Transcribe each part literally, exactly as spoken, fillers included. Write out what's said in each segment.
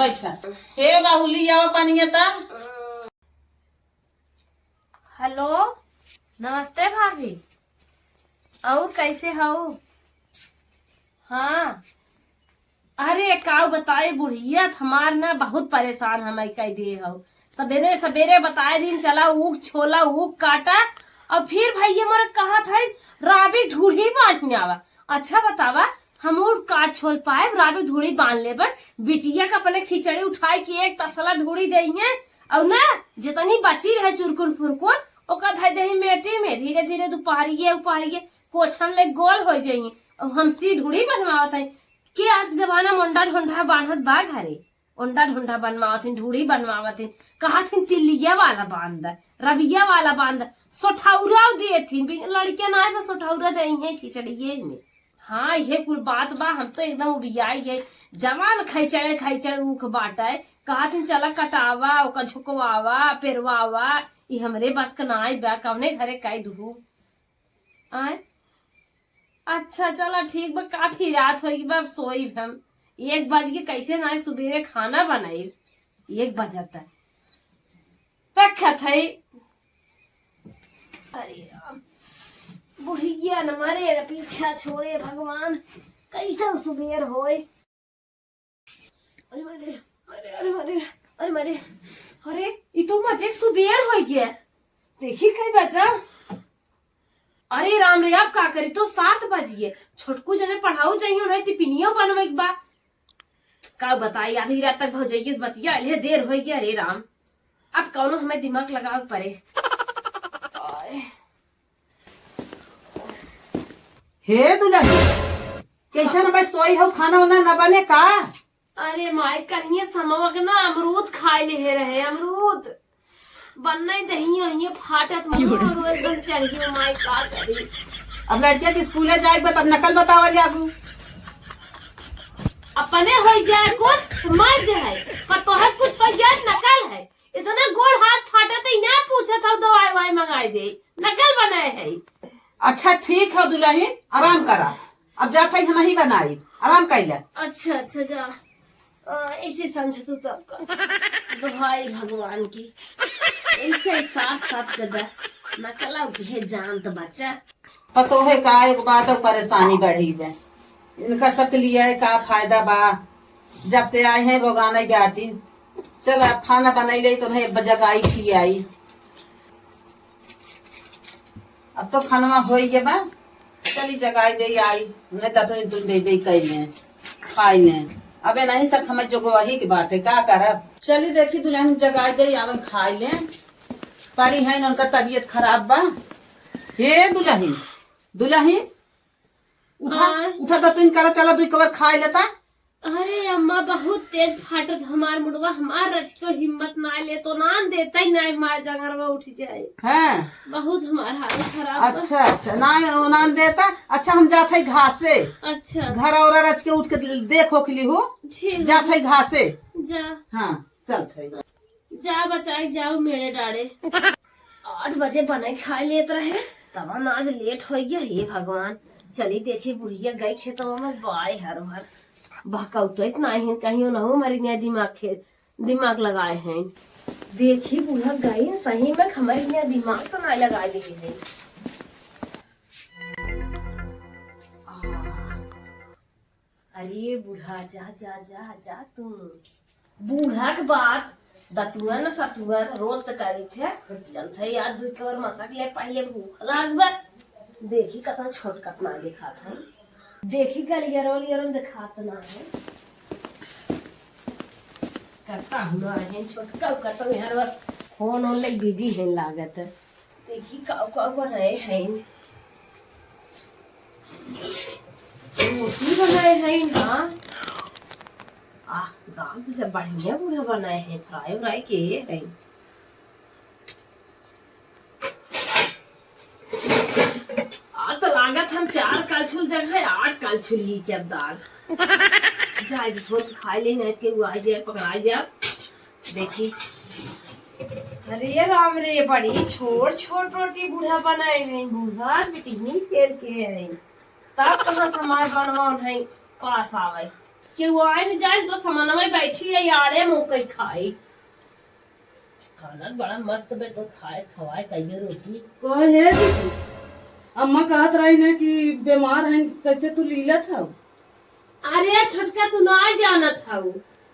हे बाहुली, आवा पानिया ता। हेलो, नमस्ते भाभी। और कैसे हऊ? हाँ, अरे काऊ बताई, बुढ़िया त हमार ना बहुत परेशान हमै कै दिहे हौ। सबेरे सबेरे बताए दिन चला ऊख छोला, ऊख काटा, और फिर भैया मोर कहत है राबी ढूढ़ी बांध आवा। अच्छा बतावा, हम ऊख काट छोल पाए, राबी ढूढ़ी बांध लेबै। बिटिया का अपने खिचड़ी उठाए के एक तसला ढूढ़ी देइहैं, और ना जितनी बची रहे चुरकुन फुरकुन ओका धै देही मेटी में। धीरे धीरे दुपहरिये उपहरिये कोछन ले गोल होइ जइहैं। और हम सी ढूढ़ी बनवावत है। के आज के जमाना में ओंडा ढोंढा बांधत बा घरे? ओंडा ढोंढा बनवावत हिन, ढूढ़ी बनवावत हिन, कहत हिन तिल्लिया वाला बांध द, रबिया वाला बांध द, सोठौरा देत हिन। बिन लड़किया ना आए बा, सोठौरा देइहैं खिचड़िये में। हाँ, इहे कुल बात बा। हम तो एकदम उबियाई है। जवान खैचड़े खैचड़ ऊख बाटे, कहत हिन चला कटावा, ओका झुकवावा, पेरवावा, ई हमरे बस के नाई बा। कवने घरे काई दुहू? आय? अच्छा, चला ठीक बा, काफी रात होइ गई बा, अब सोई हम। एक बज के कैसे ना सुबेरे खाना बनाई, एक बजत है। रखत है। अरे राम, बुढ़िया न मरे न पीछा छोड़े भगवान, कैसे सुबेर होए। अरे मारे, अरे, अरे मारे, अरे मारे, अरे, ई तो मजे सुबेर होइ गया। देखी कई बजा। अरे राम रे, अब का करी, तो सात बजिए। छोटकू जने पढ़ाऊ जाइयो रहे, टिफिनियो बनवे के बा। का बताई, आधी रात तक भौजइये से बतिया, अइले देर होइ गया। अरे राम, अब कौनो हमें दिमाग लगावे के पड़े। आय। हे दुलही, कैसन भाई सोई हो, खाना उना न बने का? अरे माई, कहिए समवक ना अमरूद खाए लेहे रहे, अमरूद। बनने दहियो हिये फाटत मुंह और एकदम चढ़ियो माई, का करी? अब लड़किया के स्कूले जाए बा, तब नकल बतावल जाबू। अपने होइ जाए कुछ तो मर जाए, पर तोहर कुछ होइ जाए नकल है। इतना गोड़ हाथ फाटत है, ना पूछत हो दवाई वाई मंगाई दे, नकल बनाए है। अच्छा ठीक है दुलही, आराम करा, अब जात है हम ही बनाई, आराम कैला। अच्छा अच्छा जा। आ, ऐसे समझ तू तब का। दोहाई भगवान की, ऐसे साथ साथ के दा, नकला उठे जान तो बच्चा। पतोहे का एक बात और परेशानी बढ़ी बे, इनका सबके लिए का फायदा बा? जब से आए हैं रोगाना ही बाटिन। चल अब खाना बनाई ले, तो उन्हें जगाई खियाई। अब तो खानवा होई गया बा, चली जगाई दे आई, उन्हें ततुन तुन दे दे कई लें, खाई लें। अबे नहीं सब हमें जोगवाही के बाटे, का करब? चली देखी दुलहिन जगाई दे, आवन खाई लें। पड़ी है उनका तबीयत खराब बा। हे दुलहिन, दुलहिन, उठा, हाँ। उठा ततुन करा, चला दुई कवर खाई लेता। अरे अम्मा, बहुत तेज फाटत हमार मुड़वा, हमार रच के हिम्मत ना ले, तो नान देता ही ना, मार जंगरवा उठ जाए। हाँ। बहुत हमार हालत खराब बा। अच्छा, अच्छा, ना, ओ नान देता। अच्छा, हम जात है घासे। अच्छा। घर और रच के उठ के देखो के लिहू। ठीक जात बा। है घासे। जा। हाँ, चलत है। जा बचाई जाओ मेरे डाड़े। आठ बजे बनाई खाई लेत रहे, तब ना आज लेट होइ गया। हे भगवान, चली देखी बुढ़िया गई खेतवा में बाय हर भर। बहकाऊ तो इतना ही कहीं ना हो, हमारे यहाँ दिमाग खे-, दिमाग लगाए हैं। देखी बूढ़ा गई सही में, हमारे यहाँ दिमाग तो ना लगा दे हैं। अरे बूढ़ा, जा, जा, जा, जा तू। बूढ़ा के बात, दतुअन सतुअन रोज त करी थे। चल थे यार, दुई कवर मसक ले, पहले भूख लाग बा। देखी कतना छोट कतना दिखात है। देखी गलियर वलियर दिखात ना है। कतना हुआ है छोटका, कतना यार फोन ओन ले बिजी है लागत। देखी का का बनाए हैं। रोटी बनाए हैं, हाँ। आह, दाल तो सब बढ़िया बूढ़ा बनाए हैं, फ्राई व्राई के हैं। आ तो लागत हम चार कलछुल जगह आठ कलछुल ली जब दाल। जाए तो थोड़ी खाई ले, नहीं के वो आ जाए, पकड़ा जाए। देखी, अरे राम रे, बड़ी छोट छोट रोटी बूढ़ा बनाए हैं, बूढ़ा बिटिहनी फेल के हैं, तब कहाँ समाज बनवान है पास आवे। केहू आए न जाए, तो समनवा में बैठी है, आड़े मुँह कई खाई। खाना बड़ा मस्त बे, तो खाए, खवाए, कहिए रोटी। कहे है कि अम्मा कहत रही ना कि बीमार हैं, कैसे तू लीलत हऊ? अरे छोटका, तू ना जानत हऊ,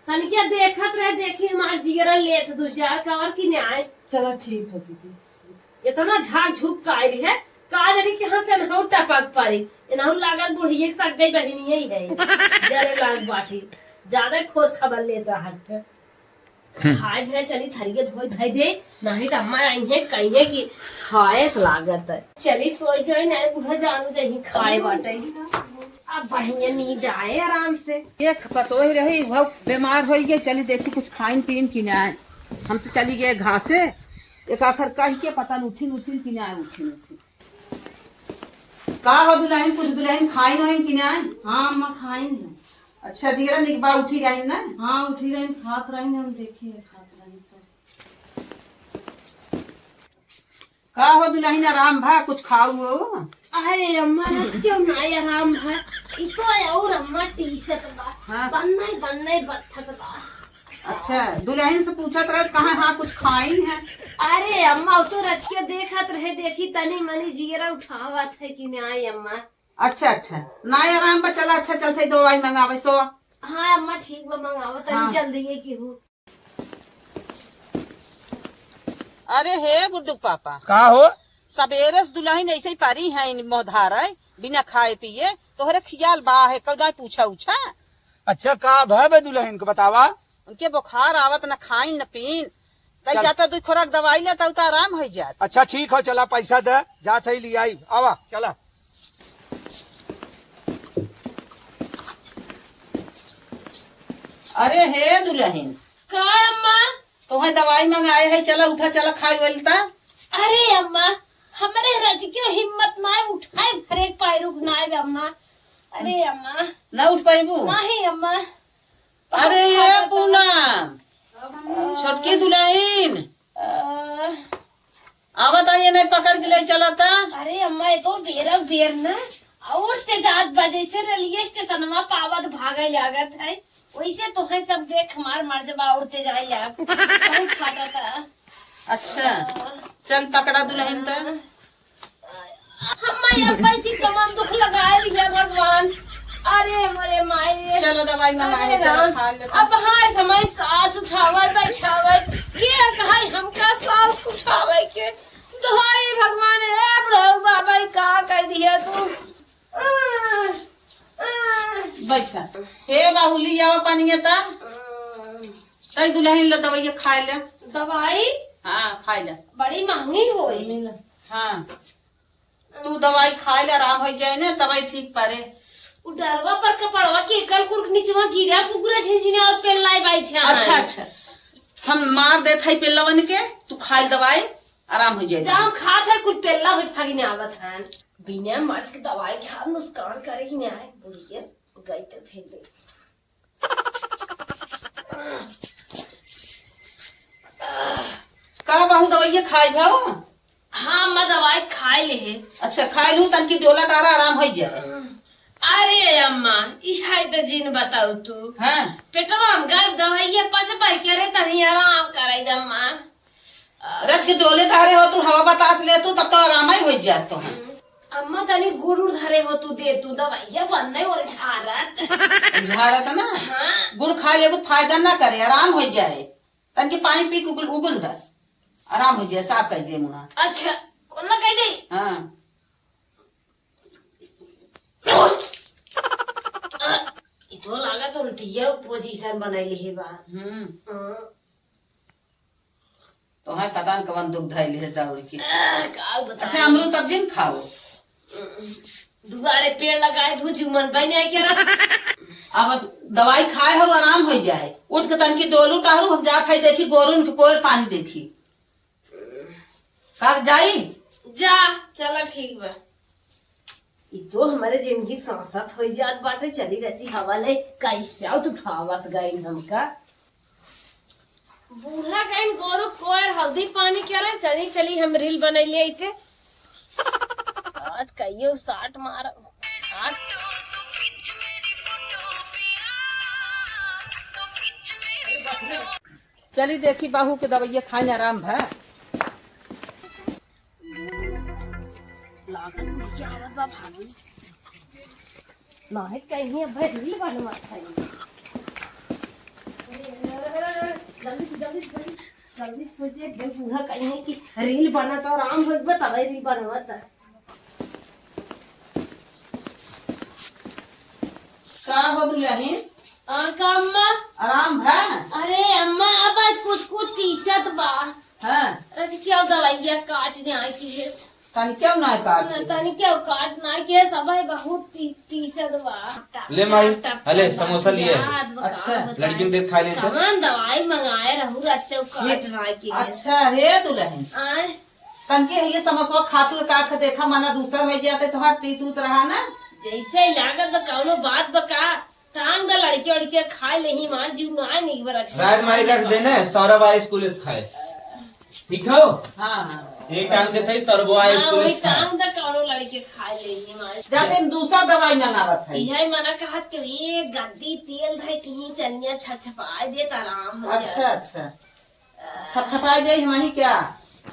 तनिका देखत रहे, देखी हमार जियरा लेत दू चार कवर की न्याय। चला ठीक है दीदी। इतना झाक झुक का आई रहे, का जानी कहाँ से एनहू टपक पड़ी। एनहू लागल बुढ़िए सग गई बहिनिए ही है। जरे लाग बाटी, ज्यादा खोज खबर लेत रहत है। खाए भे चली, थरिये धोई धई दे, नहीं तो अम्मा आई है, कही है कि खाए से लागत है। चली सोई जाई, नहीं बूढ़ा जानू जही खाए बाटे। अब बढ़िया नींद आए आराम से। एक पतोह रही, वो बीमार होई गई, चली देखी कुछ खाइन पीन कि नाय। हम तो चली गए घासे, एक आखर कह के पता न उठिन उठिन कि नाय उठिन उठिन। का हो दुलहिन, कुछ दुलहिन खाइन होइन कि नाय? हाँ अम्मा, खाइन है। अच्छा, जियरा निक बा, उठी रहिन ना? हाँ, उठी रहिन, खात रहिन, हम देखी है, खात रहिन तो। का हो दुलहिन, आराम भा, कुछ खाऊ हो? अरे अम्मा, रच क्यों ना आराम भा? ई तो है और अम्मा टीसत बा। हाँ। बन्नई, बन्नई बत्थत बा। अच्छा, दुलहिन से पूछत रहे, कहाँ हाँ कुछ खाई है? अरे अम्मा, वो तो रच के देखत रहे, देखी तनी मनी जियरा उठावत है कि नाय अम्मा। अच्छा, अच्छा, नाय आराम बा, चला, अच्छा, चलते दवाई मंगावे, सो। हाँ अम्मा, ठीक बा, मंगावा तनी हाँ। जल्दी ये की हूँ। अरे हे गुड्डू पापा। का हो? सबेरे से दुलहिन ऐसे ही परी है, इन मोहधार है, बिना खाए पिए। तोहरे खियाल बा है, कउदा पूछा उछा? अच्छा, का भय बे दुलहिन को बतावा? उनके बुखार आवत, न खाइन न पीन। तई चल। जाता दुई खोराक दवाई ले, तउ तो आराम हो जात। अच्छा ठीक हो, चला पैसा दे, जात है ले आई, आवा, चला। अरे हे दुलहिन। का अम्मा? तोहे दवाई मंगाए है, चला उठा, चला खाए वाली ता। अरे अम्मा, हमरे रज के हिम्मत नाय उठाए, भरे पाए रुक नाय अम्मा। अरे अम्मा। ना उठ पाइबू? नहीं अम्मा। अरे ये पूनम, छोटकी दुलहिन। अ, आवत है, ये नहीं पकड़ के ले चलता। अरे अम्मा, ये तो बेरक बेर ना, और ते जात बा, जैसे रेलवे स्टेशनवा पावत भागे लागत है, वैसे तोहे सब देख हमार मर जबा और ते जाए लाग। बहुत फाटा था। अच्छा, अ, चल पकड़ा दुलहिन त। अम्मा, अब कैसी कमन दुख लगाए लिया भगवान। अरे मोरे माई रे। चलो दवाई मंगाए, अरे चलो राम। खा ले तो। अब हाँ समय सास उठावे, बैठावे, के कहे हमका सास उठावे के? दवाई भगवान, हे बुढ़ऊ बाबा, ई का कर दिया तू? आह, आह। बैठा। हे बाहुली, आवा पानिया ता। आह। तई दुलहिन ले दवाई खाए ले। दवाई? हाँ, खाए ले। बड़ी महंगी होई। हाँ। तू दवाई खाए ले, आराम हो जाए ना, तबई ठीक परे। उ डरवा पर कपड़वा के कल कुर्क नीचवा गिरा, कुकुरा झिनझिना और पेल्लाई बाई थे। अच्छा, अच्छा। हम मार देत है पेल्लवन के, तू खाए दवाई, आराम हो जाए। जा हम खात है, कुल पेल्ला होई भागी में आवत हन। बिना मर्च के दवाई खा नुकसान करे कि नहीं आए, बुढ़िया गई तो फेंक दे। का बहू दवाइया खाई भाऊ? हाँ, अम्मा दवाई खाए ले है। अच्छा, खाए लू, तनकी डोला तारा आराम हो जाए। अरे अम्मा, ई है तो जिन बताऊ तू। हाँ। पेटवा में गए दवाइया पचबे करे, तनी आराम कराई दे अम्मा। रच के डोले तारे हो तू, हवा बतास ले तू, तब तो आराम ही हो जात तो है। अम्मा तनी गुड़ उड़ धरे हो तू, दे तू दवाइया बन्ने और झारत। झारत ना? हाँ। गुड़ खा ले, कुछ फायदा ना करे, आराम हो जाए। तनकी पानी पी के उगुल, उगुल द, आराम हो जाए, साफ कर दे मुँह। अच्छा, कौन ना कह दे? हाँ। ई तो लागत उल्टिया पोजीशन बनाई ले बा। हम्म। हाँ। तोहे पता न कवन दुख धइल है दौड़ के। आ, का बताई? अच्छा, अमरूद अब जिन खाओ। दुआरे पेड़ लगाए धू जुमन बन आए के रहा। अब दवाई खाए हो, आराम हो जाए। उठ के तनकी डोलू टहरू, हम जा खाई देखी, गोरू उठ कोई पानी देखी। का जाई? जा, चला ठीक बा। ई तो हमारे जिंदगी सांसत हो जात बाटे, चली रची हवा ले, कैसे उठावत गई हमका। बूढ़ा कहीं गोरू कोयर हल्दी पानी करे, चली, चली हम रील बनैले अइते। आज कहियो साट मार, आज चली देखी बहू के दवइया खाइन आराम भा। लागत बुढ़िया आवत बा भाभी। नाहीं कहीं अब भाई रील बनवा खाई। जल्दी से, जल्दी से, जल्दी, जल्दी सोचे भाई बूढ़ा कहीं कि रील बनत और आराम होत बा तब रील बनवत। का हो दुलहिन? आ, का अम्मा? आराम भा? अरे अम्मा, अब आज कुछ कुछ टीसत बा। हाँ। अरे क्यों दवाइया काट नाहीं किहेस? तनी क्यों नाहीं काट न, किहेस? तनी क्यों काट नाहीं किहेस? अब भाई बहुत टी-, टीसत बा। ले माई, टप, टप, हले, टप, समोसा लिए। याद बा, अच्छा। का बताई? लड़किन देख खाए लेते। कमान दवाई मंगाए रहू, रच्चो काट नाहीं किहेस। अच्छा, हे दुलहिन। आए। तनके ये समोसवा खातू का ख-, देखा मना दूसर होइ जाते तोहार तीत उत रहा ना। जैसे ही लागत बा कौनो बात बा का, टांग द लड़के उड़के खाए लेही मार जीव नाय निक बरा छे। रात माई रख देने, सौरभ आए स्कूल से खाए। ठीक हो? हाँ, हाँ। एक टांग देते ही सौरभ आए हाँ, स्कूल वही से खाए। टांग द कौनो लड़के खाए लेही मार। जाते हम दूसर दवाई मंगावत है। यही मना कहत के ये गद्दी तेल धइ कहीं चनिया छछपाए दे त आराम हो अच्छा, जाए। अच्छा। छपछपाई जाई हमही क्या?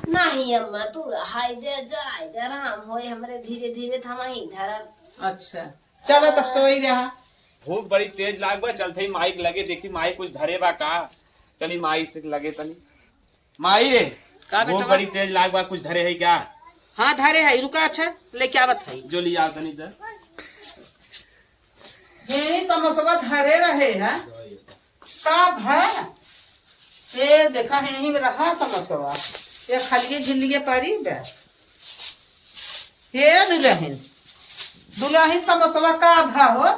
नहीं अम्मा, तू रहाई दे, जाए दे, आराम होए हमरे, धीरे धीरे थमाही धरब। अच्छा, चलो तब सोई रहा। भूख बड़ी तेज लाग बा, चलते ही माई के लगे देखी, माई कुछ धरे बा का। चली माई से लगे तनी। माई रे, का भूख बेटवा? बड़ी तेज लाग बा, कुछ धरे है क्या? हाँ धरे है, रुका, अच्छा लेके आवत है। जो लिया तनी सर। यही समोसवा धरे रहे है। का भा? ए, देखा, यहीं में रहा समोसवा। ये खालिए झिल्लिए परी बे। हे दुलहिन, दुलहिन समोसवा का भा हो?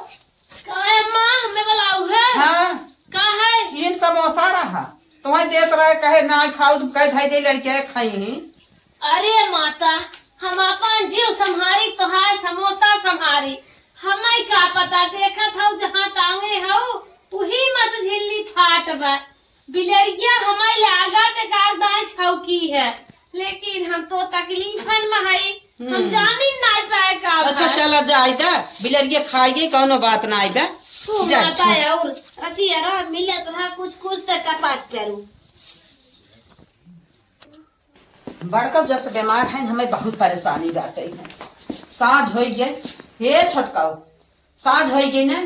का है माँ, हमें बुलाऊ है? हाँ। का है? इन समोसा रहा। तुम्हें देत रहे, कहे ना खाऊ, तुम कहे धई दे लड़के खाई। अरे माता, हम आपन जीव संभारी, तोहार समोसा संभारी। हमें का पता, देखत हऊ जहाँ टांगे हऊ, उही मस झिल्ली फाट बा। बिलरिया हमें लागत एकाध दाई छौकी है, लेकिन हम तो तकलीफन में हई, हम हम्म। जानी नाई पाए का अच्छा, भा। चला जाई दा, बिलरिया खाइए, कौनो बात नाई बा। तू जा, माता छोड़। और रचिया रह, मिलत रहा कुछ, कुछ तो टपक करू। बड़कऊ जब से बीमार है, हमें बहुत परेशानी बाटे है। साँझ होइ गए, हे छोटकाऊ, साँझ होइ गई ना,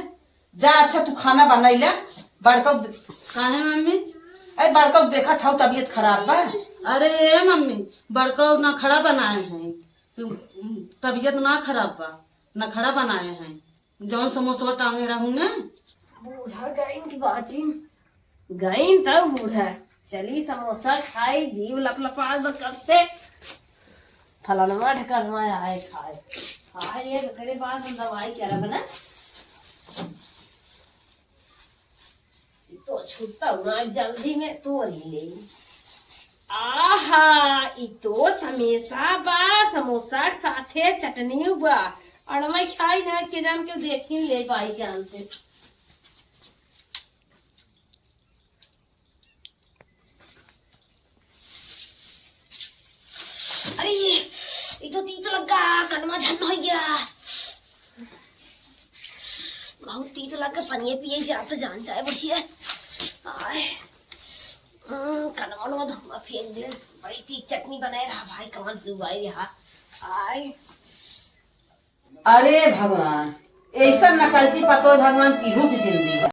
जा अच्छा तू खाना बनाई ले। बड़कऊ दे-, काहे मम्मी? अरे बड़कऊ देखत हऊ तबीयत खराब बा। अरे ए मम्मी, बड़कऊ नखड़ा बनाए हैं, तबीयत ना खराब बा, नखड़ा बनाए हैं। जौन समोसवा टांगे रहू ने। बूढ़ा गइन की बाटिन, गइन तब बूढ़ा। चली समोसा खाई, जीव लपलपात बा कब से। फलनवा ढकनवा आए खाए। खाए एक एकरे बाद हम दवाई करब ना। ई तो छुट्टा हुआ, जल्दी में तोरी ले। आहा, ई तो समोसा बा, समोसा के साथे चटनी बा। अड़वा खाई ना, के जान के देखी ले भाई जान से। अरे, ई तो तीत लग गा, कनमा झन होइ गया। बहुत तीत लग गा, पनिये पिए जा तो जान जाए बचिए। आय, हम्म, कनमा नमा धुआं फेंक दे। बड़ी तीत चटनी बनाए रहा भाई, कमान सुबाई रहा। आय। अरे भगवान, ऐसा नकलची पतोह भगवान केहू की जिंदगी बा।